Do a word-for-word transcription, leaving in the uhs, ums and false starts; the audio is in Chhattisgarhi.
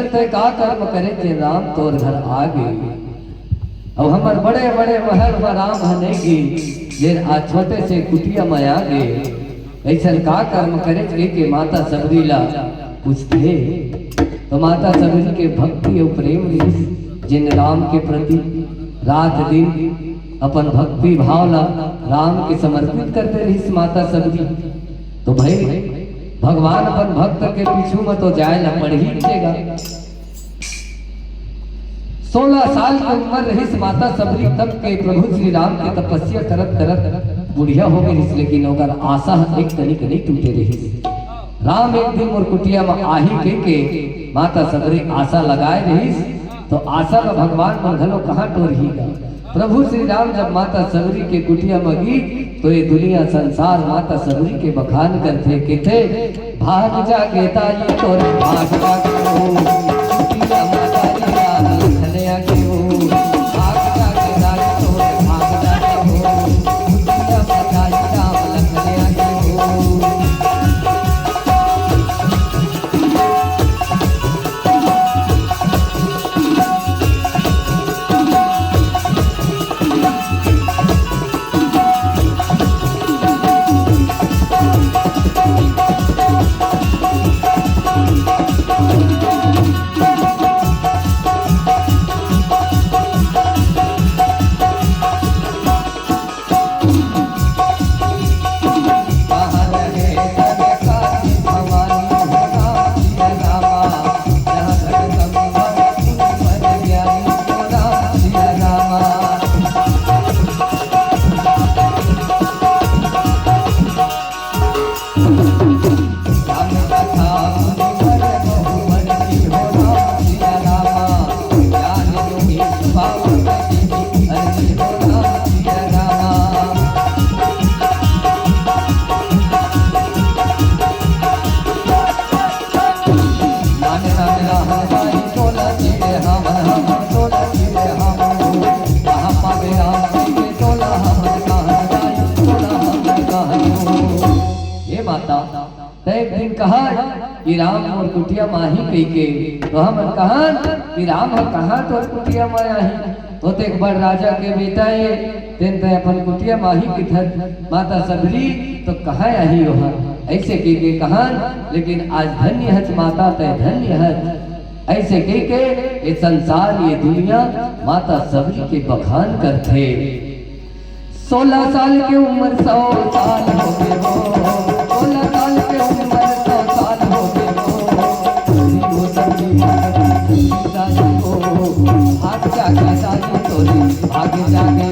तैं का कर्म करे जे राम तोर घर आ गे। अब हमर बड़े बड़े महल म राम ह नइ गे, जेन आज छोटे से कुटिया म आ गे। अइसन का कर्म करे कहिके माता सबरी ला पूछथे। तो माता सबरी के भक्ति अउ प्रेम रिहिस, जेन राम के प्रति रात दिन अपन भक्ति भाव ला राम के समर्पित करते रहिस माता सबरी। तो भाई, भगवान अपन भक्त के पीछू म तो जाए ला पड़ही देगा। सोलह साल के उम्र रहिस माता सबरी, तब के प्रभु श्री राम के तपस्या करत करत बुढ़िया हो गई रिहिस, लेकिन ओकर आशा ह एक तनिक नहीं टूटे रहिस। राम एक दिन मोर कुटिया म आही कहिके माता सबरी आशा लगाए रहिस, तो आशा ल भगवान मन घलो कहाँ टोरही गा। प्रभु श्री राम जब माता सबरी के कुटिया म गिस, तो ये दुनिया संसार माता सबरी के बखान करथे, कथे, "भाग जागे दाई तोर भाग जागे हो, कुटिया म दाई राम लखन आगे हो, भाग जागे दाई तोर भाग जागे हो, कुटिया म दाई राम लखन आगे हो।" हे माता, तैं एक दिन कहा कि राम मोर कुटिया म आही कहिके, तो हमन कहन कि राम ह कहाँ तोर कुटिया म आही? वो तो एक बड़ राजा के बेटा ए, तेन तैं अपन कुटिया म आही किथस। माता सबरी, तो कहाँ आही ओहा? अइसे कहिके कहन, लेकिन आज धन्य हच माता, तैं धन्य हच। अइसे कहिके ये संसार, ये दुनिया माता सबरी के बखान करथे। सोलह साल के उम्र सौ साल हो गे हो, सोलह साल के उम्र सौ साल हो गे हो। ओ सखी भाग जागे दाई तोरे, भाग जागे